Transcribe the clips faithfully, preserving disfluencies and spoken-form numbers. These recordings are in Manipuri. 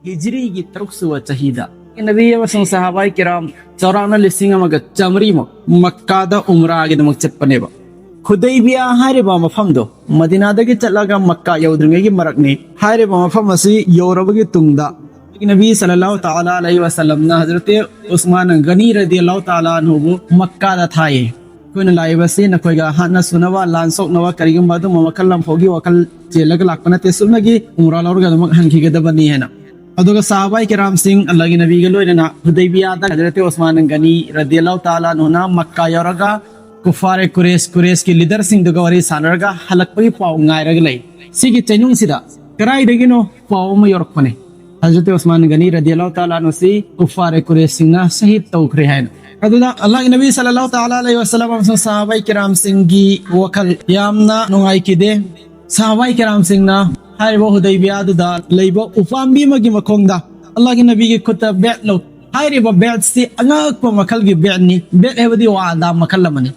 ꯍꯤꯖ꯭ꯔꯤꯒꯤ ꯇꯔꯨꯛꯁꯨꯕ ꯆꯍꯤꯗ ꯅꯕꯤ ꯑꯃꯁꯨꯡ ꯁꯍꯥꯕꯥꯏ ꯀꯤꯔꯥꯝ ꯆꯥꯎꯔꯥꯛꯅ ꯂꯤꯁꯤꯡ ꯑꯃꯒ ꯆꯥꯃꯔꯤꯃꯨꯛ ꯃꯛꯀꯥꯗ ꯎꯝꯔꯥꯒꯤꯗꯃꯛ ꯆꯠꯄꯅꯦꯕ꯫ ꯍꯨꯗꯩꯕꯤꯌꯥ ꯍꯥꯏꯔꯤꯕ ꯃꯐꯝꯗꯣ ꯃꯗꯤꯅꯥꯗꯒꯤ ꯆꯠꯂꯒ ꯃꯛꯀꯥ ꯌꯧꯗ꯭ꯔꯤꯉꯩꯒꯤ ꯃꯔꯛꯅꯤ꯫ ꯍꯥꯏꯔꯤꯕ ꯃꯐꯝ ꯑꯁꯤ ꯌꯧꯔꯕꯒꯤ ꯇꯨꯡꯗ ꯅꯕꯤ ꯁꯜꯂꯜꯂꯥꯍꯨ ꯇꯥꯂꯥ ꯑꯂꯩꯍꯤ ꯋꯥꯁꯜꯂꯝꯅ ꯍꯖꯔꯠ ꯎꯁꯃꯥꯟ ꯒꯅꯤ ꯔꯗꯤꯌꯜꯂꯥꯍꯨ ꯇꯥꯂꯥ ꯑꯟꯍꯨꯕꯨ ꯃꯛꯀꯥꯗ ꯊꯥꯏꯌꯦ꯫ ꯑꯩꯈꯣꯏꯅ ꯂꯥꯛꯏꯕꯁꯤ ꯅꯈꯣꯏꯒ ꯍꯥꯠꯅ ꯁꯨꯅꯕ, ꯂꯥꯟ ꯁꯣꯛꯅꯕ, ꯀꯔꯤꯒꯨꯝꯕ ꯑꯗꯨꯝꯕ ꯃꯈꯜ ꯂꯝꯐꯥꯎꯒꯤ ꯋꯥꯈꯜ ꯆꯦꯜꯂꯒ ꯂꯥꯛꯄ ꯅꯠꯇꯦ, ꯁꯨꯞꯅꯒꯤ ꯎꯝꯔꯥ ꯂꯧꯔꯒ ꯑꯗꯨꯃꯛ ꯍꯟꯈꯤꯒꯗꯕꯅꯤ ꯍꯥꯏꯅ꯫ ꯑꯗꯨꯒ ꯁꯍꯥꯕꯥꯏ ꯀꯤꯔꯥꯝꯁꯤꯡ ꯑꯜꯂꯥꯍꯒꯤ ꯅꯕꯤꯒ ꯂꯣꯏꯅꯅ ꯍꯨꯗꯩꯕꯤꯌꯥꯗ ꯍꯖꯔꯠ ꯎꯁꯃꯥꯟ ꯒꯅꯤ ꯔꯗꯤꯌꯜꯂꯥꯍꯨ ꯇꯥꯂꯥ ꯑꯟꯍꯨꯅ ꯃꯛꯀꯥ ꯌꯧꯔꯒ ꯀꯨꯐꯥꯔꯦ ꯀꯨꯔꯦꯁ, ꯀꯨꯔꯦꯁꯀꯤ ꯂꯤꯗꯔꯁꯤꯡꯗꯨꯒ ꯋꯥꯔꯤ ꯁꯥꯟꯅꯔꯒ ꯍꯜꯂꯛꯄꯒꯤ ꯄꯥꯎ ꯉꯥꯏꯔꯒ ꯂꯩ꯫ ꯁꯤꯒꯤ ꯆꯩꯅꯨꯡꯁꯤꯗ ꯀꯗꯥꯏꯗꯒꯤꯅꯣ ꯄꯥꯎ ꯑꯃ ꯌꯧꯔꯛꯄꯅꯦ, ꯍꯖꯔꯠ ꯎꯁꯃꯥꯟ ꯒꯅꯤ ꯔꯗꯤꯌꯜꯂꯥꯍꯨ ꯇꯥꯂꯥ ꯑꯟꯍꯨꯁꯤ ꯀꯨꯐꯥꯔꯦ ꯀꯨꯔꯦꯁꯁꯤꯡꯅ ꯁꯍꯤꯗ ꯇꯧꯈ꯭ꯔꯦ ꯍꯥꯏꯅ꯫ ꯑꯗꯨꯗ ꯑꯜꯂꯥꯍꯒꯤ ꯅꯕꯤ ꯁꯜꯂꯜꯂꯥꯍꯨ ꯇꯥꯂꯥ ꯑꯂꯩꯍꯤ ꯋꯥꯁꯜꯂꯝ ꯑꯃꯁꯨꯡ ꯁꯍꯥꯕꯥꯏ ꯀꯤꯔꯥꯝꯁꯤꯡꯒꯤ ꯋꯥꯈꯜ ꯌꯥꯝꯅ ꯅꯨꯡꯉꯥꯏꯈꯤꯗꯦ꯫ ꯁꯍꯥꯕꯥꯏ ꯀꯤꯔꯥꯝꯁꯤꯡꯅ ꯍꯥꯏꯔꯤꯕ ꯍꯨꯗꯩꯕꯤꯌꯥꯗꯨꯗ ꯂꯩꯕ ꯎꯄꯥꯝꯕꯤ ꯑꯃꯒꯤ ꯃꯈꯣꯡꯗ ꯑꯜꯂꯥꯍꯒꯤ ꯅꯕꯤꯒꯤ ꯈꯨꯠꯇ ꯕꯦꯠ ꯂꯧ꯫ ꯍꯥꯏꯔꯤꯕ ꯕꯦꯠꯁꯤ ꯑꯉꯛꯄ ꯃꯈꯜꯒꯤ ꯕꯦꯠꯅꯤ꯫ ꯕꯦꯠ ꯍꯥꯏꯕꯗꯤ ꯋꯥꯗꯥ ꯃꯈꯜ ꯑꯃꯅꯤ꯫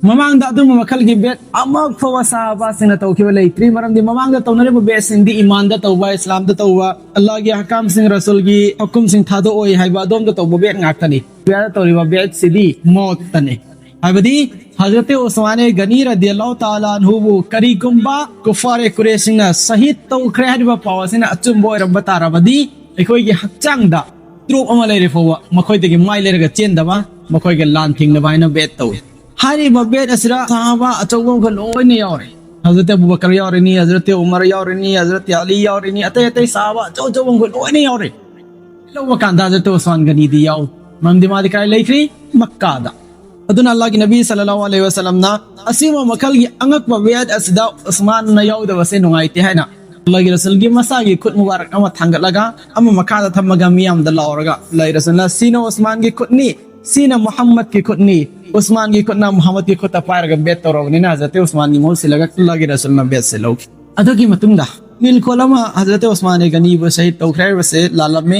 ꯃꯃꯥꯡꯗ ꯑꯗꯨꯒꯨꯝꯕ ꯃꯈꯜꯒꯤ ꯕꯦꯠ ꯑꯃ ꯐꯥꯎꯕ ꯁꯍꯥꯕꯥꯁꯤꯡꯅ ꯇꯧꯈꯤꯕ ꯂꯩꯇ꯭ꯔꯤ꯫ ꯃꯔꯝꯗꯤ ꯃꯃꯥꯡꯗ ꯇꯧꯅꯔꯤꯕ ꯕꯦꯠꯁꯤꯡꯗꯤ ꯏꯃꯥꯟꯗ ꯇꯧꯕ, ꯏꯁꯂꯥꯝꯗ ꯇꯧꯕ, ꯑꯜꯂꯥꯍꯒꯤ ꯑꯍꯀꯥꯝꯁꯤꯡ, ꯔꯁꯨꯜꯒꯤ ꯍꯨꯀꯨꯝꯁꯤꯡ ꯊꯥꯗꯣꯛꯑꯣꯏ ꯍꯥꯏꯕ ꯑꯗꯣꯝꯗ ꯇꯧꯕ ꯕꯦꯠ ꯉꯥꯛꯇꯅꯤ꯫ ꯕꯦꯠ ꯇꯧꯔꯤꯕ ꯕꯦꯠꯁꯤꯗꯤ ꯃꯣꯠꯇꯅꯤ꯫ ꯍꯥꯏꯕꯗꯤ ꯍꯖꯔꯠ ꯎꯁꯃꯥꯟ ꯒꯅꯤ ꯔꯗꯤꯌꯜꯂꯥꯍꯨ ꯇꯥꯂꯥ ꯑꯟꯍꯨꯕꯨ ꯀꯔꯤꯒꯨꯝꯕ ꯀꯨꯐꯥꯔꯦ ꯀꯨꯔꯦꯁꯤꯡꯅ ꯁꯍꯤꯗ ꯇꯧꯈ꯭ꯔꯦ ꯍꯥꯏꯔꯤꯕ ꯄꯥꯎ ꯑꯁꯤꯅ ꯑꯆꯨꯝꯕ ꯑꯣꯏꯔꯝꯕ ꯇꯥꯔꯕꯗꯤ ꯑꯩꯈꯣꯏꯒꯤ ꯍꯛꯆꯥꯡꯗ ꯇ꯭ꯔꯣꯞ ꯑꯃ ꯂꯩꯔꯦ ꯐꯥꯎꯕ ꯃꯈꯣꯏꯗꯒꯤ ꯃꯥꯏ ꯂꯩꯔꯒ ꯆꯦꯟꯗꯕ, ꯃꯈꯣꯏꯒ ꯂꯥꯟ ꯊꯤꯡꯅꯕ ꯍꯥꯏꯅ ꯕꯦꯠ ꯇꯧꯏ꯫ ꯍꯥꯏꯔꯤꯕ ꯕꯦꯠ ꯑꯁꯤꯗ ꯁꯍꯥꯕꯥ ꯑꯆꯧꯕ ꯃꯈꯩ ꯂꯣꯏꯅ ꯌꯥꯎꯔꯦ꯫ ꯍꯖꯔꯠ ꯑꯕꯨ ꯕꯀꯔ ꯌꯥꯎꯔꯤꯅꯤ, ꯍꯖꯔꯠ ꯎꯃꯔ ꯌꯥꯎꯔꯤꯅꯤ, ꯍꯖꯔꯠ ꯑꯂꯤ ꯌꯥꯎꯔꯤꯅꯤ, ꯑꯇꯩ ꯑꯇꯩ ꯁꯍꯥꯕꯥ ꯑꯆꯧ ꯑꯆꯧꯕ ꯃꯈꯩ ꯂꯣꯏꯅ ꯌꯥꯎꯔꯦ꯫ ꯂꯧꯕ ꯀꯥꯟꯗ ꯍꯖꯔꯠ ꯎꯁꯃꯥꯟ ꯒꯅꯤꯗꯤ ꯌꯥꯎ, ꯃꯔꯝꯗꯤ ꯃꯥꯗꯤ ꯀꯥꯏ ꯂꯩꯈ꯭ꯔꯤ? ꯃꯛꯀꯥꯗ꯫ ꯑꯗꯨꯅ ꯑꯜꯂꯥꯍꯒꯤ ꯅꯕꯤ ꯁꯜꯂꯜꯂꯥꯍꯨ ꯑꯂꯩꯍꯤ ꯋꯥꯁꯜꯂꯝꯅ ꯑꯁꯤꯒꯨꯝꯕ ꯃꯈꯜꯒꯤ ꯑꯉꯛꯄ ꯕꯦꯠ ꯑꯁꯤꯗ ꯎꯁꯃꯥꯟꯅ ꯌꯥꯎꯗꯕꯁꯦ ꯅꯨꯡꯉꯥꯏꯇꯦ ꯍꯥꯏꯅ ꯑꯜꯂꯥꯍꯒꯤ ꯔꯁꯨꯜꯒꯤ ꯃꯁꯥꯒꯤ ꯈꯨꯠ ꯃꯨꯕꯥꯔꯛ ꯑꯃ ꯊꯥꯡꯒꯠꯂꯒ ꯑꯃ ꯃꯈꯥꯗ ꯊꯝꯃꯒ ꯃꯤꯌꯥꯝꯗ ꯂꯥꯎꯔꯒ ꯑꯜꯂꯥꯍꯒꯤ ꯔꯁꯨꯜꯅ ꯁꯤꯅ ꯎꯁꯃꯥꯟꯒꯤ ꯈꯨꯠꯅꯤ, ꯁꯤꯅ ꯃꯨꯍꯝꯃꯗꯀꯤ ꯈꯨꯠꯅꯤ, ꯎꯁꯃꯥꯟꯒꯤ ꯈꯨꯠꯅ ꯃꯨꯍꯝꯃꯗꯀꯤ ꯈꯨꯠꯇ ꯄꯥꯏꯔꯒ ꯕꯦꯠ ꯇꯧꯔꯕꯅꯤꯅ ꯍꯖꯔꯠ ꯎꯁꯃꯥꯟꯒꯤ ꯃꯍꯨꯠ ꯁꯤꯜꯂꯒ ꯑꯜꯂꯥꯍꯒꯤ ꯔꯁꯨꯜꯅ ꯕꯦꯠꯁꯦ ꯂꯧꯈꯤ꯫ ꯑꯗꯨꯒꯤ ꯃꯇꯨꯡꯗ ꯃꯤꯜꯈꯣꯜ ꯑꯃ ꯍꯖꯔꯠ ꯎꯁꯃꯥꯟ ꯒꯅꯤꯕꯨ ꯁꯍꯤꯗ ꯇꯧꯈ꯭ꯔꯦ ꯍꯥꯏꯕꯁꯦ ꯂꯥꯜꯂꯝꯃꯤ꯫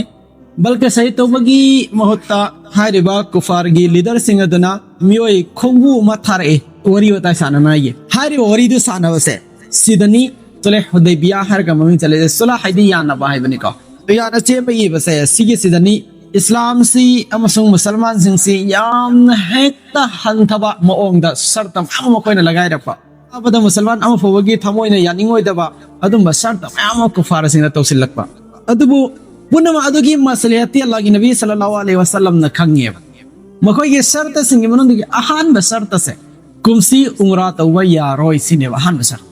ꯕꯜꯀ ꯁꯍꯤꯗ ꯇꯧꯕꯒꯤ ꯃꯍꯨꯠꯇ ꯍꯥꯏꯔꯤꯕ ꯀꯨꯐꯥꯔꯒꯤ ꯂꯤꯗꯔꯁꯤꯡ ꯑꯗꯨꯅ ꯃꯤꯑꯣꯏ ꯈꯣꯡꯕꯨ ꯑꯃ ꯊꯥꯔꯛꯑꯦ ꯋꯥꯔꯤ ꯋꯥꯇꯥꯏ ꯁꯥꯟꯅꯅꯉꯥꯏꯒꯤ꯫ ꯍꯥꯏꯔꯤꯕ ꯋꯥꯔꯤꯗꯨ ꯁꯥꯟꯅꯕꯁꯦ ꯁꯤꯗꯅꯤ ꯁꯨꯂꯍ ꯍꯨꯗꯩꯕꯤꯌꯥ ꯍꯥꯏꯔꯒ ꯃꯃꯤꯡ ꯆꯠꯂꯛꯏꯁꯦ꯫ ꯁꯨꯂꯍ ꯍꯥꯏꯗꯤ ꯌꯥꯅꯕ ꯍꯥꯏꯕꯅꯤꯀꯣ꯫ ꯌꯥꯅ ꯆꯦꯟꯕ ꯏꯕꯁꯦ ꯁꯤꯒꯤꯁꯤꯗꯅꯤ ꯏꯁꯂꯥꯝꯁꯤ ꯑꯃꯁꯨꯡ ꯃꯨꯁꯜꯃꯥꯟꯁꯤꯡꯁꯤ ꯌꯥꯝꯅ ꯍꯦꯛꯇ ꯍꯟꯊꯕ ꯃꯑꯣꯡꯗ ꯁꯔꯇ ꯃꯌꯥꯝ ꯑꯃ ꯃꯈꯣꯏꯅ ꯂꯒꯥꯏꯔꯛꯄ꯫ ꯑꯕꯗ ꯃꯨꯁꯜꯃꯥꯟ ꯑꯃ ꯐꯥꯎꯕꯒꯤ ꯊꯃꯣꯏꯅ ꯌꯥꯅꯤꯡꯉꯣꯏꯗꯕ ꯑꯗꯨꯝꯕ ꯁꯔꯇ ꯃꯌꯥꯝ ꯑꯃ ꯀꯨꯐꯥꯔꯁꯤꯡꯅ ꯇꯧꯁꯤꯜꯂꯛꯄ꯫ ꯑꯗꯨꯕꯨ ꯄꯨꯝꯅꯃꯛ ꯑꯗꯨꯒꯤ ꯃꯁꯂꯤꯍꯠꯇꯤ ꯑꯜꯂꯥꯍꯒꯤ ꯅꯕꯤ ꯁꯜꯂꯜꯂꯥꯍꯨ ꯑꯂꯩꯍꯤ ꯋꯥꯁꯜꯂꯝꯅ ꯈꯪꯉꯦꯕ꯫ ꯃꯈꯣꯏꯒꯤ ꯁꯔꯇꯁꯤꯡꯒꯤ ꯃꯅꯨꯡꯗꯒꯤ ꯑꯍꯥꯟꯕ ꯁꯔꯇꯁꯦ ꯀꯨꯝꯁꯤ ꯎꯝꯔꯥ ꯇꯧꯕ ꯌꯥꯔꯣꯏ ꯁꯤꯅꯦꯕ ꯑꯍꯥꯟꯕ ꯁꯔꯇ꯫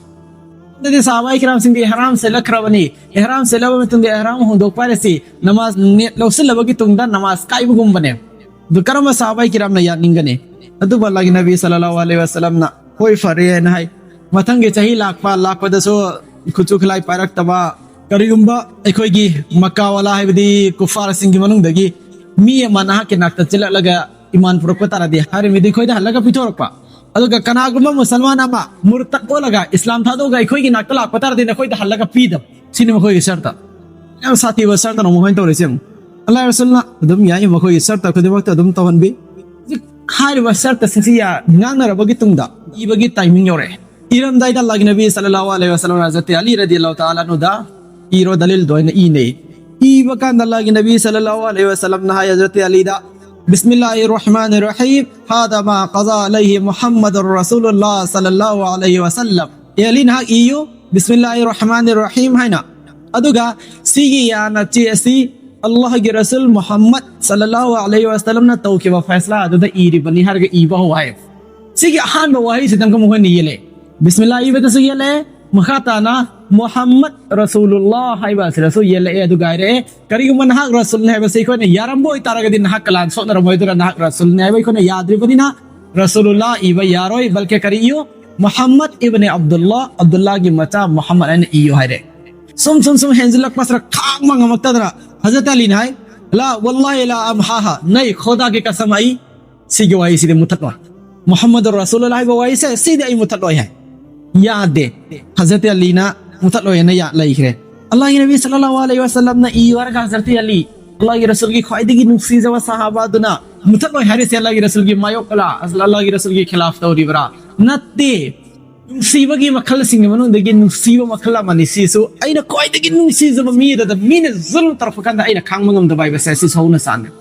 ꯑꯗꯨꯗꯤ ꯁꯍꯥꯕꯥꯏ ꯀꯤꯔꯥꯝꯁꯤꯡꯗꯤ ꯏꯍꯔꯥꯝ ꯁꯦꯠꯂꯛꯈ꯭ꯔꯕꯅꯤ꯫ ꯏꯍꯔꯥꯝ ꯁꯦꯠꯂꯕ ꯃꯇꯨꯡꯗ ꯏꯍꯔꯥꯝ ꯍꯣꯡꯗꯣꯛꯄ ꯍꯥꯏꯔꯁꯤ ꯅꯃꯥꯖ ꯅꯤꯌꯠ ꯂꯧꯁꯤꯜꯂꯕꯒꯤ ꯇꯨꯡꯗ ꯅꯃꯥꯖ ꯀꯥꯏꯕꯒꯨꯝꯕꯅꯦ꯫ ꯑꯗꯨ ꯀꯔꯝꯕ ꯁꯍꯥꯕꯥꯏ ꯀꯤꯔꯥꯝꯅ ꯌꯥꯅꯤꯡꯒꯅꯤ? ꯑꯗꯨꯕꯨ ꯑꯜꯂꯥꯍꯒꯤ ꯅꯕꯤ ꯁꯜꯂꯜꯂꯥꯍꯨ ꯑꯂꯩꯍꯤ ꯋꯥꯁꯜꯂꯝꯅ ꯍꯣꯏ ꯐꯔꯦ ꯍꯥꯏꯅ ꯍꯥꯏ꯫ ꯃꯊꯪꯒꯤ ꯆꯍꯤ ꯂꯥꯛꯄ ꯂꯥꯛꯄꯗꯁꯨ ꯈꯨꯠꯁꯨ ꯈꯨꯠꯂꯥꯏ ꯄꯥꯏꯔꯛꯇꯕ ꯀꯔꯤꯒꯨꯝꯕ ꯑꯩꯈꯣꯏꯒꯤ ꯃꯛꯀꯥ ꯋꯥꯂꯥ ꯍꯥꯏꯕꯗꯤ ꯀꯨꯐꯥꯔꯁꯤꯡꯒꯤ ꯃꯅꯨꯡꯗꯒꯤ ꯃꯤ ꯑꯃ ꯅꯍꯥꯛꯀꯤ ꯅꯥꯛꯇ ꯆꯦꯜꯂꯛꯂꯒ ꯏꯃꯥꯟ ꯄꯨꯔꯛꯄ ꯇꯥꯔꯗꯤ ꯍꯥꯏꯔꯤꯕꯗꯤ ꯑꯩꯈꯣꯏꯗ ꯍꯜꯂꯒ ꯄꯤꯊꯣꯔꯛꯄ꯫ ꯑꯗꯨꯒ ꯀꯅꯥꯒꯨꯝꯕ ꯃꯨꯁꯜꯃꯥꯟ ꯑꯃ ꯃꯨꯔꯇꯠ ꯑꯣꯜꯂꯒ ꯏꯁꯂꯥꯝ ꯊꯥꯗꯣꯛꯑꯒ ꯑꯩꯈꯣꯏꯒꯤ ꯅꯥꯛꯇ ꯂꯥꯛꯄ ꯇꯥꯔꯗꯤ ꯅꯈꯣꯏꯗ ꯍꯜꯂꯒ ꯄꯤꯗꯕ꯫ ꯁꯤꯅꯤ ꯃꯈꯣꯏꯒꯤ ꯁꯔꯇ꯫ ꯌꯥꯝ ꯁꯥꯊꯤꯕ ꯁꯔꯇꯅ ꯃꯈꯣꯏꯅ ꯇꯧꯔꯤꯁꯦ ꯌꯦꯡꯉꯨ꯫ ꯑꯜꯂꯥꯍ ꯔꯁꯨꯜꯅ ꯑꯗꯨꯝ ꯌꯥꯏ, ꯃꯈꯣꯏꯒꯤ ꯁꯔꯇ ꯈꯨꯗꯤꯡꯃꯛꯇ ꯑꯗꯨꯝ ꯇꯧꯍꯟꯕꯤ꯫ ꯍꯧꯖꯤꯛ ꯍꯥꯏꯔꯤꯕ ꯁꯔꯇꯁꯤꯡꯁꯤ ꯌꯥ-, ꯉꯥꯡꯅꯔꯕꯒꯤ ꯇꯨꯡꯗ ꯏꯕꯒꯤ ꯇꯥꯏꯃꯤꯡ ꯌꯧꯔꯛꯑꯦ꯫ ꯏꯔꯝꯗꯥꯏꯗ ꯑꯜꯂꯥꯍꯒꯤ ꯅꯕꯤ ꯁꯜꯂꯜꯂꯥꯍꯨ ꯑꯂꯩꯍꯤ ꯋꯥꯁꯜꯂꯝ ꯍꯖꯔꯠ ꯑꯂꯤ ꯔꯗꯤꯌꯜꯂꯥꯍꯨ ꯇꯥꯂꯥ ꯑꯟꯍꯨꯗ ꯏꯔꯣ, ꯗꯂꯤꯜꯗꯣ ꯍꯥꯏꯅ ꯏꯅꯩ꯫ ꯏꯕ ꯀꯥꯟꯗ ꯑꯜꯂꯥꯍꯒꯤ ꯅꯕꯤ ꯁꯜꯂꯜꯂꯥꯍꯨ ꯑꯂꯩꯍꯤ ꯋꯥꯁꯜꯂꯝꯅ ꯍꯥꯏ ꯍꯖꯔꯠ ꯑꯂꯤꯗ, "ꯕꯤꯁꯃꯤꯜꯂꯥꯍꯤꯔ ꯔꯍꯃꯥꯅꯤꯔ ꯔꯍꯤꯝ, ꯍꯥꯗꯥ ꯃꯥ ꯀꯖꯥ ꯑꯂꯩꯍꯤ ꯃꯨꯍꯝꯃꯗꯨꯔ ꯔꯁꯨꯂꯨꯜꯂꯥꯍ ꯁꯜꯂꯜꯂꯥꯍꯨ ꯑꯂꯩꯍꯤ ꯋꯥꯁꯜꯂꯝ"꯫ ꯑꯦ ꯑꯂꯤ, ꯅꯍꯥꯛ ꯏꯌꯨ, "ꯕꯤꯁꯃꯤꯜꯂꯥꯍꯤꯔ ꯔꯍꯃꯥꯅꯤꯔ ꯔꯍꯤꯝ" ꯍꯥꯏꯅ꯫ ꯑꯗꯨꯒ ꯁꯤꯒꯤ ꯌꯥꯅ ꯆꯦ ꯑꯁꯤ ꯑꯜꯂꯥꯍꯒꯤ ꯔꯁꯨꯜ ꯃꯨꯍꯝꯃꯗ ꯁꯜꯂꯜꯂꯥꯍꯨ ꯑꯂꯩꯍꯤ ꯋꯥꯁꯜꯂꯝꯅ ꯇꯧꯈꯤꯕ ꯐꯩꯁꯂꯥ ꯑꯗꯨꯗ ꯏꯔꯤꯕꯅꯤ ꯍꯥꯏꯔꯒ ꯏꯕ ꯍꯧ ꯍꯥꯏ꯫ ꯁꯤꯒꯤ ꯑꯍꯥꯟꯕ ꯋꯥꯍꯩꯁꯤꯗꯪꯒ ꯃꯈꯣꯏꯅ ꯌꯦꯜꯂꯦ꯫ ꯕꯤꯁꯃꯤꯜꯂꯥ ꯏꯕꯗꯁꯨ ꯌꯦꯜꯂꯛꯑꯦ, ꯃꯈꯥ ꯇꯥꯅ ꯃꯨꯍꯝꯃꯗ ꯔꯁꯨꯂꯨꯜꯂꯥꯍ ꯍꯥꯏꯕ ꯑꯁꯤꯗꯁꯨ ꯌꯦꯜꯂꯛꯑꯦ꯫ ꯑꯗꯨꯒ ꯍꯥꯏꯔꯛꯑꯦ, ꯀꯔꯤꯒꯨꯝꯕ ꯅꯍꯥꯛ ꯔꯁꯨꯜꯅꯤ ꯍꯥꯏꯕꯁꯤ ꯑꯩꯈꯣꯏꯅ ꯌꯥꯔꯝꯕ ꯑꯣꯏꯇꯥꯔꯒꯗꯤ ꯅꯍꯥꯛ ꯀꯂꯥꯟ ꯁꯣꯛꯅꯔꯝꯃꯣꯏ, ꯑꯗꯨꯅ ꯅꯍꯥꯛ ꯔꯁꯨꯜꯅꯤ ꯍꯥꯏꯕ ꯑꯩꯈꯣꯏꯅ ꯌꯥꯗ꯭ꯔꯤꯕꯅꯤꯅ ꯔꯁꯨꯂꯨꯜꯂꯥꯍ ꯏꯕ ꯌꯥꯔꯣꯏ, ꯕꯜꯀꯦ ꯀꯔꯤ ꯏꯌꯨ? ꯃꯨꯍꯝꯃꯗ ꯏꯕꯅꯦ ꯑꯕꯗꯨꯜꯂꯥꯍ, ꯑꯕꯗꯨꯜꯂꯥꯍꯒꯤ ꯃꯆꯥ ꯃꯨꯍꯝꯃꯗ ꯍꯥꯏꯅ ꯏꯌꯨ ꯍꯥꯏꯔꯦ꯫ ꯁꯨꯝ ꯁꯨꯝ ꯁꯨꯝ ꯍꯦꯟꯖꯤꯜꯂꯛꯄꯁꯤꯗ ꯈꯥꯡꯕ ꯉꯝꯃꯛꯇꯗꯅ ꯍꯖꯔꯠ ꯑꯂꯤꯅ ꯍꯥꯏ, "ꯂꯥ, ꯋꯜꯂꯥꯍꯤ ꯂꯥ ꯑꯝꯍꯥꯍꯥ, ꯅꯩ ꯈꯣꯗꯥꯒꯤ ꯀꯁꯝ ꯑꯩ ꯁꯤꯒꯤ ꯋꯥꯍꯩꯁꯤꯗꯤ ꯃꯨꯊꯠꯂꯣꯏ꯫ ꯃꯨꯍꯝꯃꯗꯨꯔ ꯔꯁꯨꯂꯨꯜꯂꯥꯍ ꯍꯥꯏꯕ ꯋꯥꯍꯩꯁꯦ ꯁꯤꯗꯤ ꯑꯩ ꯃꯨꯊꯠꯂꯣꯏ" ꯍꯥꯏ꯫ ꯌꯥꯗꯦ꯫ ꯍꯖꯔꯠ ꯑꯂꯤꯅ ꯃꯨꯊꯠꯂꯣꯏꯅ ꯌꯥ-, ꯂꯩꯈ꯭ꯔꯦ꯫ ꯑꯜꯂꯥꯍꯒꯤ ꯅꯕꯤ ꯁꯜꯂꯜꯂꯥꯍꯨ ꯑꯂꯩꯍꯤ ꯋꯥꯁꯜꯂꯝꯅ ꯏꯌꯨ ꯍꯥꯏꯔꯒ ꯍꯖꯔꯠ ꯑꯂꯤ, ꯑꯜꯂꯥꯍꯒꯤ ꯔꯁꯨꯜꯒꯤ ꯈ꯭ꯋꯥꯏꯗꯒꯤ ꯅꯨꯡꯁꯤꯖꯕ ꯁꯍꯥꯕꯥꯗꯨꯅ ꯃꯨꯊꯠꯂꯣꯏ ꯍꯥꯏꯔꯤꯁꯦ ꯑꯜꯂꯥꯍꯒꯤ ꯔꯁꯨꯜꯒꯤ ꯃꯥꯌꯣꯛꯂꯥ, ꯑꯜꯂꯥꯍꯒꯤ ꯔꯁꯨꯜꯒꯤ ꯈꯤꯂꯥꯐ ꯇꯧꯔꯤꯕ꯭ꯔꯥ? ꯅꯠꯇꯦ꯫ ꯅꯨꯡꯁꯤꯕꯒꯤ ꯃꯈꯜꯁꯤꯡꯒꯤ ꯃꯅꯨꯡꯗꯒꯤ ꯅꯨꯡꯁꯤꯕ ꯃꯈꯜ ꯑꯃꯅꯤ ꯁꯤꯁꯨ꯫ ꯑꯩꯅ ꯈ꯭ꯋꯥꯏꯗꯒꯤ ꯅꯨꯡꯁꯤꯖꯕ ꯃꯤ ꯑꯗꯨꯗ ꯃꯤꯅ ꯖꯨꯜꯝ ꯇꯧꯔꯛꯄ ꯀꯥꯟꯗ ꯑꯩꯅ ꯈꯥꯡꯕ ꯉꯝꯗꯕ ꯍꯥꯏꯕꯁꯦ ꯑꯁꯤ ꯁꯧꯅ ꯆꯥꯟꯅꯩ꯫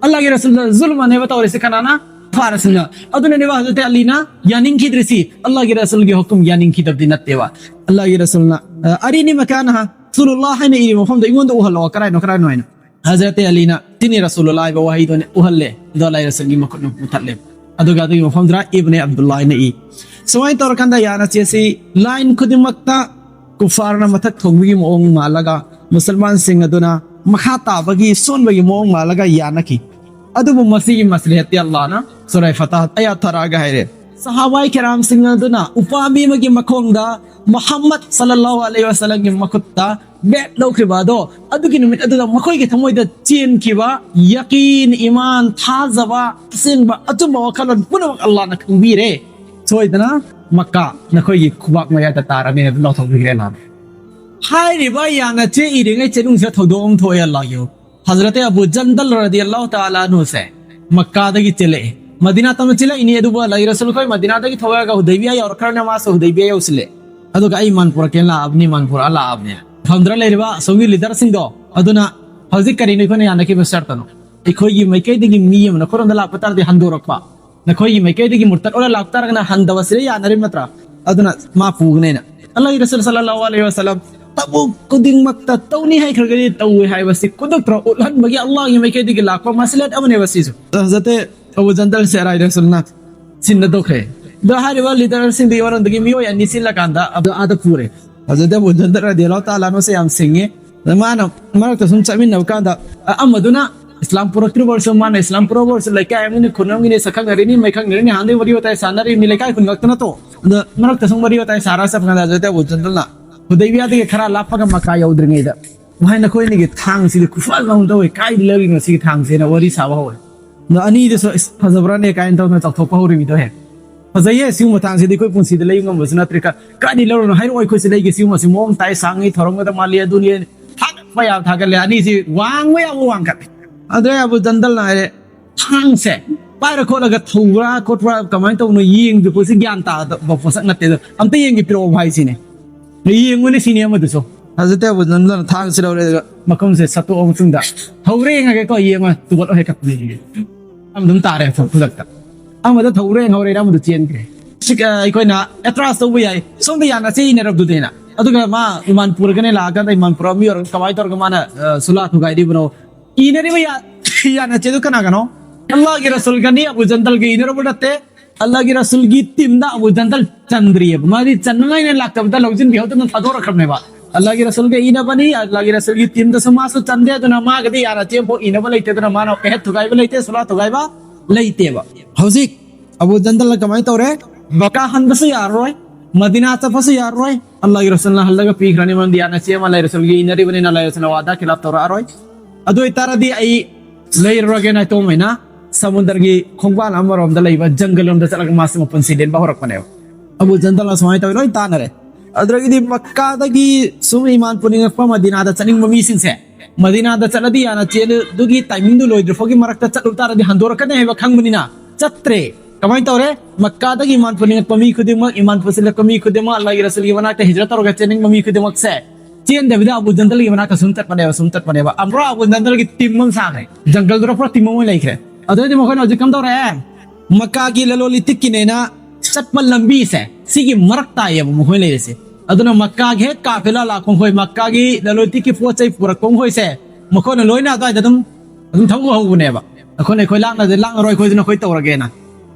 ꯑꯜꯂꯥꯍꯒꯤ ꯔꯁꯨꯜꯗ ꯖꯨꯜꯝ ꯑꯅꯦꯕ ꯇꯧꯔꯤꯁꯤ ꯀꯅꯥꯅ? ꯐꯥꯔꯁꯤꯡꯅ꯫ ꯑꯗꯨꯅꯅꯦꯕ ꯍꯖꯔꯠ ꯑꯂꯤꯅ ꯌꯥꯅꯤꯡꯈꯤꯗ꯭ꯔꯤꯁꯤ꯫ ꯑꯜꯂꯥꯍꯒꯤ ꯔꯁꯨꯜꯒꯤ ꯍꯨꯀꯨꯝ ꯌꯥꯅꯤꯡꯈꯤꯗꯕꯗꯤ ꯅꯠꯇꯦꯕ꯫ ꯑꯜꯂꯥꯍꯒꯤ ꯔꯁꯨꯜꯅ, ꯑ, "ꯑꯔꯤꯅꯤ ꯃꯀꯥꯅꯍ", ꯔꯁꯨꯂꯨꯜꯂꯥꯍ ꯍꯥꯏꯅ ꯏꯔꯤꯕ ꯃꯐꯝꯗꯣ ꯑꯩꯉꯣꯟꯗ ꯎꯍꯜꯂꯛꯑꯣ, ꯀꯔꯥꯏꯅꯣ, ꯀꯔꯥꯏꯅꯣ ꯍꯥꯏꯅ꯫ ꯍꯖꯔꯠ ꯑꯂꯤꯅ "ꯇꯤꯅꯤ ꯔꯁꯨꯂꯨꯜꯂꯥꯍ" ꯍꯥꯏꯕ ꯋꯥꯍꯩꯗꯨꯅꯦ ꯎꯍꯜꯂꯦ꯫ ꯑꯗꯣ ꯑꯜꯂꯥꯍꯒꯤ ꯔꯁꯨꯜꯒꯤ ꯃꯈꯨꯠꯅ ꯃꯨꯊꯠꯂꯦ꯫ ꯑꯗꯨꯒ ꯑꯗꯨꯒꯤ ꯃꯐꯝꯗꯨꯗ ꯏꯕꯅꯦ ꯑꯕꯗꯨꯜꯂꯥꯍ ꯍꯥꯏꯅ ꯏ꯫ ꯁꯨꯃꯥꯏꯅ ꯇꯧꯔꯀꯥꯟꯗ ꯌꯥꯅ ꯆꯦꯁꯤ ꯂꯥꯏꯟ ꯈꯨꯗꯤꯡꯃꯛꯇ ꯀꯨꯐꯥꯔꯅ ꯃꯊꯛ ꯊꯣꯡꯕꯒꯤ ꯃꯑꯣꯡ ꯃꯥꯜꯂꯒ ꯃꯨꯁꯜꯃꯥꯟꯁꯤꯡ ꯑꯗꯨꯅ ꯃꯈꯥ ꯇꯥꯕꯒꯤ ꯁꯣꯟꯕꯒꯤ ꯃꯑꯣꯡ ꯃꯥꯜꯂꯒ ꯌꯥꯅꯈꯤ꯫ ꯑꯗꯨꯕꯨ ꯃꯁꯤꯒꯤ ꯃꯁꯂꯤꯍꯠꯇꯤ ꯑꯜꯂꯥꯍꯅ ꯁꯨꯔꯥꯏ ꯐꯇꯥꯍ ꯑꯌꯥꯠ ꯊꯥꯔꯛꯑꯒ ꯍꯥꯏꯔꯦ꯫ ꯁꯍꯥꯕꯥꯏ ꯀꯤꯔꯥꯝꯁꯤꯡ ꯑꯗꯨꯅ ꯎꯄꯥꯝꯕꯤ ꯑꯃꯒꯤ ꯃꯈꯣꯡꯗ ꯃꯨꯍꯝꯃꯗ ꯁꯜꯂꯜꯂꯥꯍꯨ ꯑꯂꯩꯍꯤ ꯋꯁꯜꯂꯝꯒꯤ ꯃꯈꯨꯠꯇ ꯕꯦꯠ ꯂꯧꯈꯤꯕ ꯑꯗꯣ, ꯑꯗꯨꯒꯤ ꯅꯨꯃꯤꯠ ꯑꯗꯨꯗ ꯃꯈꯣꯏꯒꯤ ꯊꯃꯣꯏꯗ ꯆꯦꯟꯈꯤꯕ ꯌꯀꯤꯟ, ꯏꯃꯥꯟ, ꯊꯥꯖꯕ, ꯑꯁꯦꯡꯕ ꯑꯆꯨꯝꯕ ꯋꯥꯈꯜꯂꯣꯟ ꯄꯨꯝꯅꯃꯛ ꯑꯜꯂꯥꯍꯅ ꯈꯪꯕꯤꯔꯦ꯫ ꯁꯣꯏꯗꯅ ꯃꯛꯀꯥ ꯅꯈꯣꯏꯒꯤ ꯈꯨꯕꯥꯛ ꯃꯌꯥꯗ ꯇꯥꯔꯅꯤ ꯑꯗꯨ ꯂꯥꯎꯊꯣꯛꯄꯤꯈ꯭ꯔꯦ ꯑꯜꯂꯥꯍꯅ꯫ ꯍꯥꯏꯔꯤꯕ ꯌꯥꯅ ꯆꯦ ꯏꯔꯤꯉꯩ ꯆꯦꯅꯨꯡꯁꯤꯗ ꯊꯧꯗꯣꯛ ꯑꯃ ꯊꯣꯛꯑꯦ ꯑꯜꯂꯥꯍꯒꯤ꯫ ꯍꯖꯔꯠ ꯑꯕꯨ ꯖꯟꯗꯜ ꯔꯗꯤꯌꯜꯂꯥꯍꯨ ꯇꯥꯂꯥ ꯑꯟꯍꯨꯁꯦ ꯃꯛꯀꯥꯗꯒꯤ ꯆꯦꯜꯂꯛꯑꯦ꯫ ꯃꯗꯤꯅꯥ ꯇꯝꯅ ꯆꯦꯜꯂꯛꯏꯅꯤ, ꯑꯗꯨꯕꯨ ꯑꯜꯂꯥꯍꯒꯤ ꯔꯁꯨꯜ ꯑꯩꯈꯣꯏ ꯃꯗꯤꯅꯥꯗꯒꯤ ꯊꯣꯛꯂꯛꯑꯒ ꯍꯨꯗꯩꯕꯤꯌꯥ ꯌꯧꯔꯛꯈ꯭ꯔꯅꯦ, ꯃꯥꯁꯨ ꯍꯨꯗꯩꯕꯤꯌꯥ ꯌꯧꯁꯤꯜꯂꯦ꯫ ꯑꯗꯨꯒ ꯑꯩ ꯏꯃꯥꯟ ꯄꯨꯔꯛꯀꯦꯅ ꯂꯥꯛꯑꯕꯅꯤ, ꯏꯃꯥꯟ ꯄꯨꯔꯛꯑ ꯂꯥꯛꯑꯕꯅꯤ꯫ ꯐꯝꯗ꯭ꯔ ꯂꯩꯔꯤꯕ ꯑꯁꯣꯝꯒꯤ ꯂꯤꯗꯔꯁꯤꯡꯗꯣ ꯑꯗꯨꯅ ꯍꯧꯖꯤꯛ ꯀꯔꯤꯅꯣ ꯑꯩꯈꯣꯏꯅ ꯌꯥꯅꯈꯤꯕ ꯁꯔꯇꯅꯣ? ꯑꯩꯈꯣꯏꯒꯤ ꯃꯥꯏꯀꯩꯗꯒꯤ ꯃꯤ ꯑꯃ ꯅꯈꯣꯏꯔꯣꯝꯗ ꯂꯥꯛꯄ ꯇꯥꯔꯗꯤ ꯍꯟꯗꯣꯔꯛꯄ, ꯅꯈꯣꯏꯒꯤ ꯃꯥꯏꯀꯩꯗꯒꯤ ꯃꯨꯔꯇꯠ ꯑꯣꯏꯅ ꯂꯥꯛꯄ ꯇꯥꯔꯒꯅ ꯍꯟꯗꯕ ꯁꯤꯗ ꯌꯥꯅꯔꯤꯕ ꯅꯠꯇ꯭ꯔꯥ? ꯑꯗꯨꯅ ꯃꯥ ꯄꯨꯒꯅꯦꯅ꯫ ꯑꯜꯂꯥꯍꯒꯤ ꯔꯁꯨꯜ ꯁꯜꯂꯜꯂꯥꯍꯨ ꯑꯂꯩꯍꯤ ꯋꯁꯜꯂꯝ ꯇꯕꯨꯛ ꯈꯨꯗꯤꯡꯃꯛꯇ ꯇꯧꯅꯤ ꯍꯥꯏꯈ꯭ꯔꯒꯗꯤ ꯇꯧꯏ ꯍꯥꯏꯕꯁꯤ ꯈꯨꯗꯛꯇ ꯎꯠꯍꯟꯕꯒꯤ ꯑꯜꯂꯥꯍꯒꯤ ꯃꯥꯏꯀꯩꯗꯒꯤ ꯂꯥꯛꯄ ꯃꯁꯂꯍꯠ ꯑꯃꯅꯦꯕ ꯁꯤꯁꯨ꯫ ꯍꯖꯔꯠ ꯑꯕꯨ ꯖꯟꯗꯜꯁꯦ ꯑꯜꯂꯥꯍꯒꯤ ꯔꯁꯨꯜꯅ ꯁꯤꯟꯅ ꯇꯧꯈ꯭ꯔꯦ꯫ ꯑꯗꯣ ꯍꯥꯏꯔꯤꯕ ꯂꯤꯗꯔꯁꯤꯡꯗꯨꯒꯤ ꯃꯔꯝꯗꯒꯤ ꯃꯤꯑꯣꯏ ꯑꯅꯤ ꯁꯤꯜꯂꯀꯥꯟꯗ ꯑꯗꯨ ꯑꯥꯗ ꯄꯨꯔꯦ꯫ ꯍꯖꯔꯠ ꯑꯕꯨ ꯖꯟꯗꯜ ꯔꯗꯤꯌꯜꯂꯥꯍꯨ ꯇꯥꯂꯥ ꯑꯟꯍꯨꯁꯦ ꯌꯥꯝ ꯁꯤꯡꯉꯤ꯫ ꯑꯗ ꯃꯥꯅ ꯃꯔꯛꯇ ꯁꯨꯝ ꯆꯠꯃꯤꯟꯅꯕ ꯀꯥꯟꯗ, ꯑ-, ꯑꯃꯗꯨꯅ ꯏꯁꯂꯥꯝ ꯄꯨꯔꯛꯇ꯭ꯔꯤꯕ ꯑꯣꯏꯔꯁꯨ, ꯃꯥꯅ ꯏꯁꯂꯥꯝ ꯄꯨꯔꯛꯄ ꯑꯣꯏꯔꯁꯨ, ꯂꯩꯀꯥꯏ ꯑꯃꯒꯤꯅꯤ, ꯈꯨꯟ ꯑꯃꯒꯤꯅꯤ, ꯁꯛꯈꯪꯅꯔꯤꯅꯤ, ꯃꯩꯈꯪꯅꯔꯤꯅꯤ, ꯍꯥꯟꯅꯗꯩ ꯋꯥꯔꯤ ꯋꯥꯇꯥꯏ ꯁꯥꯟꯅꯔꯤꯕꯅꯤ, ꯂꯩꯀꯥꯏ ꯈꯨꯟ ꯉꯥꯛꯇ ꯅꯠꯇꯣ꯫ ꯑꯗ ꯃꯔꯛꯇ ꯁꯨꯝ ꯋꯥꯔꯤ ꯋꯥꯇꯥꯏ ꯁꯥꯔꯒ ꯆꯠꯄ ꯀꯥꯟꯗ ꯍꯖꯔꯠ ꯑꯕꯨ ꯖꯟꯗꯜꯅ ꯍꯨꯗꯩꯕꯤꯌꯥꯗꯒꯤ ꯈꯔ ꯂꯥꯞꯄꯒ ꯃꯀꯥ ꯌꯧꯗ꯭ꯔꯤꯉꯩꯗ, "ꯚꯥꯏ, ꯅꯈꯣꯏ ꯑꯅꯤꯒꯤ ꯊꯥꯡꯁꯤꯗꯤ ꯈꯨꯐꯖ ꯑꯃ ꯇꯧꯋꯦ, ꯀꯥꯏꯗ ꯂꯩꯔꯤꯅꯣ ꯁꯤꯒꯤ ꯊꯥꯡꯁꯦꯅ?" ꯋꯥꯔꯤ ꯁꯥꯕ ꯍꯧꯋꯦ꯫ ꯑꯗꯣ ꯑꯅꯤꯗꯨꯁꯨ, "ꯏꯁ, ꯐꯖꯕ꯭ꯔꯥꯅꯦ?" ꯀꯥꯏꯅ ꯇꯧꯗꯅ ꯆꯥꯎꯊꯣꯛꯄ ꯍꯧꯔꯤꯕꯗꯣ ꯍꯦꯛ꯫ "ꯐꯖꯩꯌꯦ, ꯁꯤꯒꯨꯝꯕ ꯊꯥꯡꯁꯤꯗꯤ ꯑꯩꯈꯣꯏ ꯄꯨꯟꯁꯤꯗ ꯂꯩꯕ ꯉꯝꯕꯁꯨ ꯅꯠꯇ꯭ꯔꯤ꯫ ꯀ-, ꯀꯥꯏꯗꯩ ꯂꯧꯔꯨꯅꯣ? ꯍꯥꯏꯔꯛꯑꯣ, ꯑꯩꯈꯣꯏꯁꯨ ꯂꯩꯒꯦ꯫ ꯁꯤꯒꯨꯝꯕꯁꯤ ꯃꯑꯣꯡ ꯇꯥꯏ, ꯁꯥꯡꯉꯤ, ꯊꯧꯔꯝꯒꯗ ꯃꯥꯜꯂꯤ, ꯑꯗꯨꯅꯤ", ꯊꯥꯒꯠꯄ ꯌꯥꯕ ꯊꯥꯒꯠꯂꯦ꯫ ꯑꯅꯤꯁꯤ ꯋꯥꯡꯕ ꯌꯥꯕ ꯋꯥꯡꯈꯠꯂꯦ꯫ ꯑꯗꯨꯗꯩ ꯑꯕꯨ ꯖꯟꯗꯜꯅ ꯍꯥꯏꯔꯦ, "ꯊꯥꯡꯁꯦ ꯂꯨꯄꯥ ꯍꯥꯏꯔ ꯈꯣꯠꯂꯒ ꯊꯧꯕ꯭ꯔꯥ ꯈꯣꯠꯄ꯭ꯔꯥ ꯀꯃꯥꯏꯅ ꯇꯧꯕꯅꯣ ꯌꯦꯡꯗ꯭ꯔꯤ ꯄꯣꯠꯁꯤ ꯒ꯭ꯌꯥꯟ ꯇꯥꯗꯕ ꯄꯣꯠꯁꯛ ꯅꯠꯇꯦ꯫ ꯑꯗꯣ ꯑꯝꯇ ꯌꯦꯡꯒꯦ ꯄꯤꯔꯛꯑꯣ ꯍꯥꯏꯁꯤꯅꯦ꯫ ꯌꯦꯡꯉꯨꯅꯦ ꯁꯤꯅꯦ ꯑꯃꯗꯨꯁꯨ꯫ ꯍꯧꯖꯤꯛꯇꯤ ꯑꯕꯨ ꯖꯟꯗꯜꯅ ꯊꯥꯡꯁꯤ ꯂꯧꯔꯦ ꯑꯗꯨꯒ ꯃꯈꯨꯝꯁꯦ ꯁꯠꯇꯣꯛꯑ ꯃꯇꯨꯡꯗ ꯊꯧꯔꯦ ꯌꯦꯡꯉꯒꯦꯀꯣ, ꯌꯦꯡꯉꯣ ꯇꯨꯒꯠꯂꯣ ꯍꯦꯛ ꯀꯞꯄꯅꯦ꯫ ꯑꯃ ꯑꯗꯨꯝ ꯇꯥꯔꯦ ꯈꯨꯗꯛꯇ꯫ ꯑꯃꯗ ꯊꯧꯔꯦ ꯍꯧꯔꯦ ꯑꯃꯗ ꯆꯦꯟꯈ꯭ꯔꯦ꯫ ꯁꯤ, ꯑ, ꯑꯩꯈꯣꯏꯅ ꯑꯦꯇ꯭ꯔꯥꯁ ꯇꯧꯕ ꯌꯥꯏ꯫ ꯁꯣꯝꯗ ꯌꯥꯅ ꯆꯦ ꯏꯅꯔꯕꯗꯨꯗꯩꯅ꯫ ꯑꯗꯨꯒ ꯃꯥ ꯏꯃꯥꯟ ꯄꯨꯔꯒꯅꯦ ꯂꯥꯛꯑꯀꯥꯟꯗ ꯏꯃꯥꯟ ꯄꯨꯔ ꯃꯤ ꯑꯣꯏꯔꯒ ꯀꯃꯥꯏꯅ ꯇꯧꯔꯒ ꯃꯥꯅ, ꯑ, ꯁꯨꯂꯥ ꯊꯨꯒꯥꯏꯔꯤꯕꯅꯣ? ꯏꯅꯔꯤꯕ ꯌꯥ-, ꯌꯥꯅ ꯆꯦꯗꯨ ꯀꯅꯥꯒꯅꯣ? ꯑꯜꯂꯥꯍꯒꯤ ꯔꯁꯨꯜꯒꯅꯤ ꯑꯕꯨ ꯖꯟꯗꯜꯒ ꯏꯅꯔꯕ ꯅꯠꯇꯦ꯫ ꯑꯜꯂꯥꯍꯒꯤ ꯔꯁꯨꯜꯒꯤ ꯇꯤꯝꯗ ꯑꯕꯨ ꯖꯟꯗꯜ ꯆꯟꯗ꯭ꯔꯤꯑꯕ꯫ ꯃꯥꯗꯤ ꯆꯟꯅꯉꯥꯏꯅ ꯂꯥꯛꯇꯕꯗ ꯂꯧꯁꯤꯟꯕꯤꯍꯧꯗꯅ ꯊꯥꯗꯣꯔꯛꯈ꯭ꯔꯕꯅꯦꯕ꯫ ꯑꯜꯂꯥꯍꯒꯤ ꯔꯁꯨꯜꯒ ꯏꯅꯕꯅꯤ, ꯑꯜꯂꯥꯍꯒꯤ ꯔꯁꯨꯜꯒꯤ ꯇꯤꯝꯗꯁꯨ ꯃꯥꯁꯨ ꯆꯟꯗꯦ, ꯑꯗꯨꯅ ꯃꯥꯒꯗꯤ ꯌꯥꯅ ꯆꯦꯟꯐꯥꯎ ꯏꯅꯕ ꯂꯩꯇꯦ, ꯑꯗꯨꯅ ꯃꯥꯅ ꯑꯍꯦꯠ ꯊꯨꯒꯥꯏꯕ ꯂꯩꯇꯦ, ꯁꯨꯂꯥ ꯊꯨꯒꯥꯏꯕ ꯂꯩꯇꯦꯕ꯫ ꯍꯧꯖꯤꯛ ꯑꯕꯨ ꯖꯟꯗꯜꯅ ꯀꯃꯥꯏꯅ ꯇꯧꯔꯦ? ꯃꯀꯥ ꯍꯟꯕꯁꯨ ꯌꯥꯔꯔꯣꯏ, ꯃꯗꯤꯅꯥ ꯆꯠꯄꯁꯨ ꯌꯥꯔꯔꯣꯏ꯫ ꯑꯜꯂꯥꯍꯒꯤ ꯔꯁꯨꯜꯅ ꯍꯜꯂꯒ ꯄꯤꯈ꯭ꯔꯅꯤ, ꯃꯔꯝꯗꯤ ꯌꯥꯅ ꯆꯦ ꯑꯃ ꯂꯩꯔꯁꯨꯜꯒꯤ ꯏꯅꯔꯤꯕꯅꯤꯅ ꯂꯩꯔꯁꯨꯜꯅ ꯋꯥꯗꯥ ꯈꯤꯂꯥꯞ ꯇꯧꯔꯛꯑꯔꯣꯏ꯫ ꯑꯗꯨ ꯑꯣꯏꯇꯥꯔꯗꯤ ꯑꯩ ꯂꯩꯔꯨꯔꯒꯦ ꯅꯥꯏꯇꯣꯝ ꯑꯣꯏꯅ ꯁꯃꯨꯗ꯭ꯔꯒꯤ ꯈꯣꯡꯕꯥꯟ ꯑꯃꯔꯣꯝꯗ ꯂꯩꯕ ꯖꯪꯒꯜ ꯂꯣꯝꯗ ꯆꯠꯂꯒ ꯃꯥꯁꯦ ꯃꯄꯨꯟꯁꯤ ꯂꯦꯟꯕ ꯍꯧꯔꯛꯄꯅꯦꯕ꯫ ꯑꯕꯨ ꯖꯟꯗꯜꯅ ꯁꯨꯃꯥꯏꯅ ꯇꯧꯋꯤ, ꯂꯣꯏ ꯇꯥꯟꯅꯔꯦ꯫ ꯑꯗꯨꯗꯒꯤꯗꯤ ꯃꯛꯀꯥꯗꯒꯤ ꯁꯨꯝ ꯏꯃꯥꯟ ꯄꯨꯅꯤꯡꯉꯛꯄ ꯃꯗꯤꯅꯥꯗ ꯆꯠꯅꯤꯡꯕ ꯃꯤꯁꯤꯡꯁꯦ, ꯃꯗꯤꯅꯥꯗ ꯆꯠꯂꯗꯤ ꯌꯥꯅ ꯆꯦꯟ ꯑꯗꯨꯒꯤ ꯇꯥꯏꯃꯤꯡꯗꯨ ꯂꯣꯏꯗ꯭ꯔꯤ ꯐꯥꯎꯒꯤ ꯃꯔꯛꯇ ꯆꯠꯂꯨ ꯇꯥꯔꯗꯤ ꯍꯟꯗꯣꯔꯛꯀꯅꯤ ꯍꯥꯏꯕ ꯈꯪꯕꯅꯤꯅ ꯆꯠꯇ꯭ꯔꯦ꯫ ꯀꯃꯥꯏꯅ ꯇꯧꯔꯦ? ꯃꯛꯀꯥꯗꯒꯤ ꯏꯃꯥꯟ ꯄꯨꯅꯤꯡꯉꯛꯄ ꯃꯤ ꯈꯨꯗꯤꯡꯃꯛ, ꯏꯃꯥꯟ ꯄꯨꯁꯤꯜꯂꯛꯄ ꯃꯤ ꯈꯨꯗꯤꯡꯃꯛ, ꯑꯜꯂꯥꯍꯒꯤ ꯔꯁꯨꯜꯒꯤ ꯃꯅꯥꯛꯇ ꯍꯤꯖ꯭ꯔꯠ ꯇꯧꯔꯒ ꯆꯦꯟꯅꯤꯡꯕ ꯃꯤ ꯈꯨꯗꯤꯡꯃꯛꯁꯦ ꯆꯦꯟꯗꯕꯤꯗ ꯑꯕꯨ ꯖꯟꯗꯜꯒꯤ ꯃꯅꯥꯛꯇ ꯁꯨꯝ ꯆꯠꯄꯅꯦꯕ, ꯁꯨꯝ ꯆꯠꯄꯅꯦꯕ꯫ ꯑꯃꯨꯔꯥ ꯑꯕꯨ ꯖꯟꯗꯜꯒꯤ ꯇꯤꯝ ꯑꯃ ꯁꯥꯈ꯭ꯔꯦ, ꯖꯪꯒꯜꯗꯨꯗ ꯄꯨꯔꯥ ꯇꯤꯝ ꯑꯃ ꯑꯣꯏꯅ ꯂꯩꯈ꯭ꯔꯦ꯫ ꯑꯗꯨꯗꯩꯗꯤ ꯃꯈꯣꯏꯅ ꯍꯧꯖꯤꯛ ꯀꯝꯗꯧꯔꯦ? ꯃꯛꯀꯥꯒꯤ ꯂꯂꯣꯟ ꯏꯇꯤꯛꯀꯤꯅꯦꯅ ꯆꯠꯄ ꯂꯝꯕꯤꯁꯦ ꯁꯤꯒꯤ ꯃꯔꯛ ꯇꯥꯏꯌꯦꯕ ꯃꯈꯣꯏ ꯂꯩꯔꯤꯁꯦ꯫ ꯑꯗꯨꯅ ꯃꯛꯀꯥꯒꯤ ꯍꯦꯛ ꯀꯥꯐꯤꯂꯥ ꯂꯥꯛꯄ ꯃꯈꯣꯏ, ꯃꯛꯀꯥꯒꯤ ꯂꯂꯣꯟ ꯏꯇꯤꯛꯀꯤ ꯄꯣꯠ ꯆꯩ ꯄꯨꯔꯛꯄ ꯃꯈꯣꯏꯁꯦ, ꯃꯈꯣꯏꯅ ꯂꯣꯏꯅ ꯑꯗꯨꯋꯥꯏꯗ ꯑꯗꯨꯝ ꯑꯗꯨꯝ ꯊꯧꯕ ꯍꯧꯕꯅꯦꯕ꯫ ꯑꯩꯈꯣꯏꯅ ꯑꯩꯈꯣꯏ ꯂꯥꯛꯅꯗꯦ, ꯂꯥꯛꯅꯔꯣꯏ, ꯑꯩꯈꯣꯏꯗꯨꯅ ꯑꯩꯈꯣꯏ ꯇꯧꯔꯒꯦꯅ꯫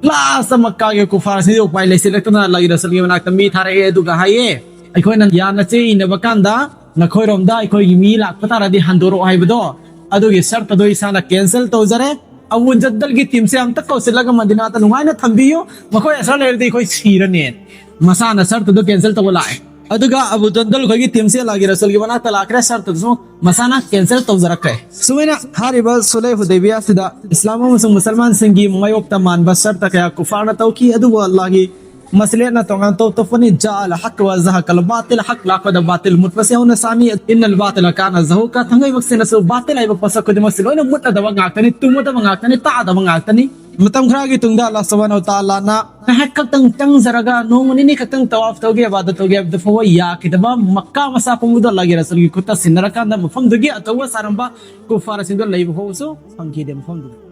ꯂꯥꯁꯇ ꯃꯛꯀꯥꯒꯤ ꯀꯨꯐꯥꯔꯁꯤꯡꯁꯦ ꯎꯄꯥꯏ ꯂꯩꯁꯤꯜꯂꯛꯇꯅ ꯑꯜꯂꯥꯍꯒꯤ ꯔꯁꯨꯜꯒꯤ ꯃꯅꯥꯛꯇ ꯃꯤ ꯊꯥꯔꯛꯑꯦ, ꯑꯗꯨꯒ ꯍꯥꯏꯌꯦ, "ꯑꯩꯈꯣꯏꯅ ꯌꯥꯅ ꯆꯦ ꯏꯅꯕ ꯀꯥꯟꯗ ꯅꯈꯣꯏꯔꯣꯝꯗ ꯑꯩꯈꯣꯏꯒꯤ ꯃꯤ ꯂꯥꯛꯄ ꯇꯥꯔꯗꯤ ꯍꯟꯗꯣꯔꯛꯑꯣ ꯍꯥꯏꯕꯗꯣ, ꯑꯗꯨꯒꯤ ꯁꯔꯠ ꯑꯗꯣ ꯏꯁꯥꯅ ꯀꯦꯟꯁꯦꯜ ꯇꯧꯖꯔꯦ꯫ ꯑꯕꯨ ꯖꯟꯗꯜꯒꯤ ꯇꯤꯝꯁꯦ ꯑꯝꯇ ꯀꯧꯁꯤꯜꯂꯒ ꯃꯗꯤꯅꯥꯗ ꯅꯨꯡꯉꯥꯏꯅ ꯊꯝꯕꯤꯌꯨ, ꯃꯈꯣꯏ ꯑꯁꯥ ꯂꯩꯔꯗꯤ ꯑꯩꯈꯣꯏ ꯁꯤꯔꯅꯤ"꯫ ꯃꯁꯥꯅ ꯁꯔꯠ ꯑꯗꯨ ꯀꯦꯟꯁꯦꯜ ꯇꯧꯕ ꯂꯥꯛꯑꯦ꯫ ꯑꯗꯨꯒ ꯑꯕꯨ ꯖꯟꯗꯜ ꯈꯣꯏꯒꯤ ꯇꯤꯝꯁꯦ ꯑꯜꯂꯥꯍꯒꯤ ꯔꯁꯨꯜꯒꯤ ꯃꯅꯥꯛꯇ ꯂꯥꯛꯈ꯭ꯔꯦ, ꯁꯔꯠ ꯑꯗꯨꯁꯨ ꯃꯁꯥꯅ ꯀꯦꯟꯁꯦꯜ ꯇꯧꯖꯔꯛꯈ꯭ꯔꯦ꯫ ꯁꯨꯃꯥꯏꯅ ꯍꯥꯏꯔꯤꯕ ꯁꯨꯂꯩ ꯍꯨꯗꯩꯕꯤꯌꯥꯁꯤꯗ ꯏꯁꯂꯥꯝ ꯑꯃꯁꯨꯡ ꯃꯨꯁꯜꯃꯥꯟꯁꯤꯡꯒꯤ ꯃꯥꯌꯣꯛꯇ ꯃꯥꯟꯕ ꯁꯔꯠ ꯀꯌꯥ ꯀꯨꯐꯥꯔꯅ ꯇꯧꯈꯤ, ꯑꯗꯨꯕꯨ ꯑꯜꯂꯥꯍꯒꯤ ꯃꯁꯂꯦꯠꯅ ꯇꯣꯉꯥꯟ ꯇꯧ ꯇꯧꯄꯅꯤ꯫ "ꯖꯥ ꯑꯜ ꯍꯛ ꯋ ꯖꯍꯛ ꯑꯜ ꯕꯥꯇꯤꯜ", ꯍꯛ ꯂꯥꯛꯄꯗ ꯕꯥꯇꯤꯜ ꯃꯨꯠꯄꯁꯦ ꯍꯧꯅ ꯁꯥꯅꯤ꯫ "ꯏꯟꯅ ꯑꯜ ꯕꯥꯇꯤꯜ ꯀꯥꯅ ꯖꯍꯨꯀ", ꯊꯥꯡꯃꯩꯕꯛꯁꯤꯅꯁꯨ ꯕꯥꯇꯤꯜ ꯍꯥꯏꯕ ꯄꯣꯠꯁꯛ ꯈꯨꯗꯤꯡꯃꯛꯁꯤ ꯂꯣꯏꯅ ꯃꯨꯠꯂꯗꯕ ꯉꯥꯛꯇꯅꯤ, ꯇꯨꯝꯃꯗꯕ ꯉꯥꯛꯇꯅꯤ, ꯇꯥꯗꯕ ꯉꯥꯛꯇꯅꯤ꯫ ꯃꯇꯝ ꯈꯔꯒꯤ ꯇꯨꯡꯗ ꯑꯜꯂꯥꯍ ꯁꯨꯕꯍꯥꯅꯍꯨ ꯋ ꯇꯥꯂꯥꯅ ꯉꯥꯏꯍꯥꯛ ꯈꯛꯇꯪ ꯆꯪꯖꯔꯒ ꯅꯣꯡꯃ ꯅꯤꯅꯤ ꯈꯛꯇꯪ ꯇꯋꯥꯐ ꯇꯧꯒꯦ, ꯏꯕꯥꯗꯠ ꯇꯧꯒꯦ ꯍꯥꯏꯕꯗ ꯐꯥꯎꯕ ꯌꯥꯈꯤꯗꯕ ꯃꯛꯀꯥ ꯃꯆꯥ ꯄꯨꯝꯕꯗꯣ ꯑꯜꯂꯥꯍꯒꯤ ꯔꯁꯨꯜꯒꯤ ꯈꯨꯠꯇ ꯁꯤꯟꯅꯔꯀꯥꯟꯗ ꯃꯐꯝꯗꯨꯒꯤ ꯑꯆꯧꯕ ꯁꯥꯔꯝꯕ ꯀꯨꯐꯥꯔꯁꯤꯡꯗꯣ ꯂꯩꯕ ꯐꯥꯎꯕꯁꯨ ꯐꯪꯈꯤꯗꯦ ꯃꯐꯝꯗꯨꯗ꯫